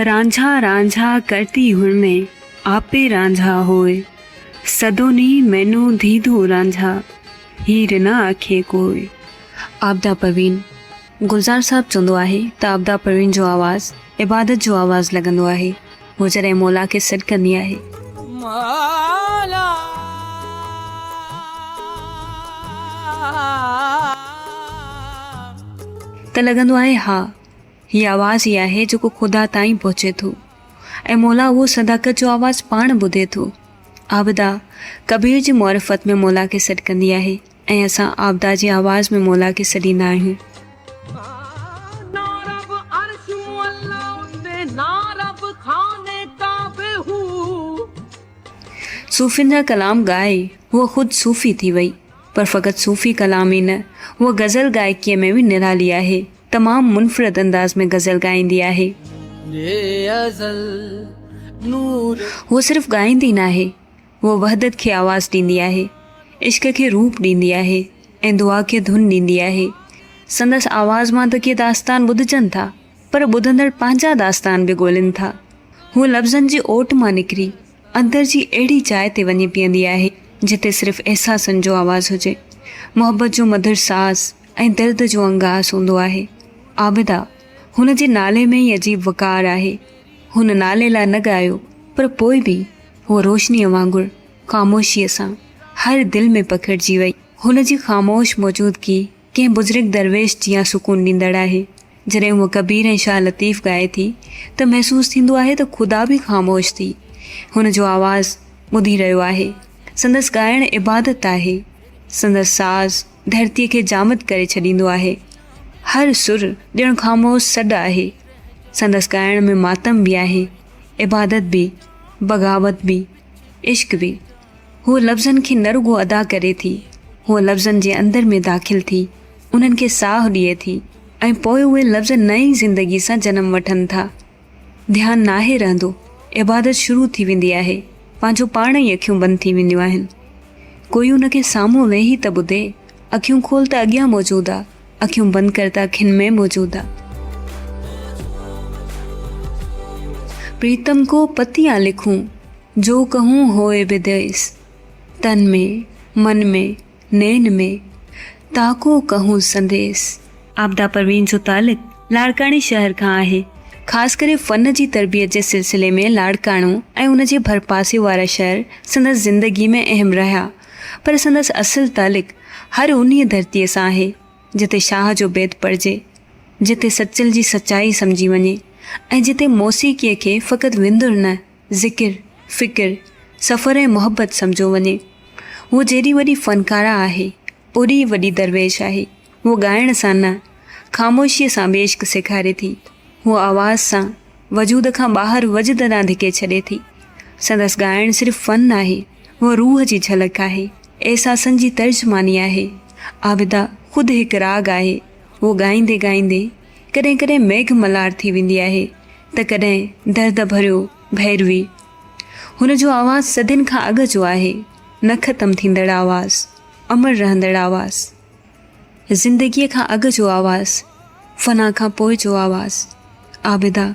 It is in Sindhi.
رانجها رانجها ڪرتي هن ۾ آپي رانجها هوء، سدو ني مينون ڌيڌو رانجها، هير نه آکي ڪوء. عابده پروين، گلزار صاحب چوندو آهي ته عابده پروين جو آواز عبادت جو آواز لڳندو آهي. هوء جڏهن مولا کي سڏ ڪندي آهي. ته لڳندو آهي ها هي آواز ئي آهي جيڪو خدا تائين پهچي ٿو ۽ مولا اهو صداقت جو آواز پاڻ ٻڌي ٿو. عابده ڪبير جي معرفت ۾ مولا کي سڏ ڪندي آهي ۽ اسان عابده جي آواز ۾ مولا کي سڏيندا آهيون. صوفين جا ڪلام ڳائي هوء خود صوفي ٿي وئي. پر فقط صوفي ڪلام ئي نه، هوء غزل گائڪيء ۾ به نرالي آهي. تمام منفرد انداز ۾ غزل ڳائيندي آهي. هوء صرف ڳائيندي ناهي، هوء وحدت کي آواز ڏيندي آهي، عشق کي روپ ڏيندي آهي ۽ دعا کي ڌن ڏيندي آهي. سندس آواز مان ته ڪي داستان ٻڌجن ٿا، پر ٻڌندڙ پنهنجا داستان به ڳولين ٿا. هوء لفظن جي اوٽ مان نڪري اندر جي اهڙي جاء تي وڃي پيئندي آهي، جتي صرف احساسن جو آواز هجي، محبت جو مڌر ساز ۽ درد جو انگاس هوندو آهي. عابده هن جي نالي ۾ ئي عجيب وقار آهي. هن نالي لاء نه ڳايو، پر پوء به هوء روشنيء وانگر خاموشيء سان هر دل ۾ پکڙجي وئي. هن جي خاموش موجودگي ڪنهن بزرگ درويش جيان سڪون ڏيندڙ آهي. جڏهن هوء ڪبير ۽ شاهه لطيف ڳائي ٿي ته محسوس ٿيندو آهي ته خدا به خاموش ٿي هن جو آواز ٻڌي رهيو آهي. سندس ڳائڻ عبادت آهي. سندس ساز ڌرتيء کي جامد ڪري ڇڏيندو آهي. هر سر ڄڻ خاموش سڏ آهي. سندس ڳائڻ ۾ ماتم به آهي، عبادت به، بغاوت به، عشق به. هوء لفظن کي نه رڳو ادا ڪري ٿي، هوء لفظن جي اندر ۾ داخل ٿي، انهن کي ساهه ڏئي ٿي ۽ پوء اهي لفظ نئين زندگي سان جنم وٺن ٿا. ڌيان ناهي رهندو، عبادت شروع ٿي ويندي آهي، پنهنجو پاڻ ئي اکيون بند ٿي وينديون آهن. ڪوئي ان کي سامهون ويهي ته ٻڌي، اکيون کول ته اڳيان موجود آ، اکيون بند ڪر ته اکين ۾ موجود آ. پريتم ڪو پتيان لکون، جو ڪهون هوء بديس، تن ۾، من ۾، نين ۾، تاڪو ڪهون سنديس. عابده پروين جو تعلق لاڙڪاڻي شهر کان آهي. خاص ڪري فن جي تربيت جي سلسلي ۾ لاڙڪاڻو ۽ ان جي ڀرپاسي وارا شهر سندس زندگي ۾ اهم رهيا. پر سندس اصل تعلق هر انهيء ڌرتيء سان آهي، جتي شاهه جو بيت پڙهجي، جتي سچل جي سچائي سمجهي وڃي ۽ جتي موسيقيء کي فقط وندر نه، ذڪر، فڪر، سفر ۽ محبت سمجهيو وڃي. هوء جيڏي وڏي فنڪاره آهي، اوڏي ئي وڏي درويش آهي. هوء ڳائڻ سان نه، خاموشيء سان به عشق سيکاري ٿي. هوء آواز سان وجود کان ٻاهر وجد ڏانهن ڌڪي ڇڏي ٿي. سندس ڳائڻ صرف فن ناهي، هوء روح جي جهلڪ آهي، احساسن جي ترجماني آهي. عابده خود هڪ راڳ آهي. هوء ڳائيندي ڳائيندي ڪڏهن ڪڏهن ميگهه ملهار ٿي ويندي آهي ته ڪڏهن درد ڀريو ڀيروي. هن جو آواز صدين کان اڳ جو آهي، نه ختم ٿيندڙ آواز، امر رهندڙ آواز. زندگيء کان اڳ جو آواز، فنا کان پوء جو آواز. عابده!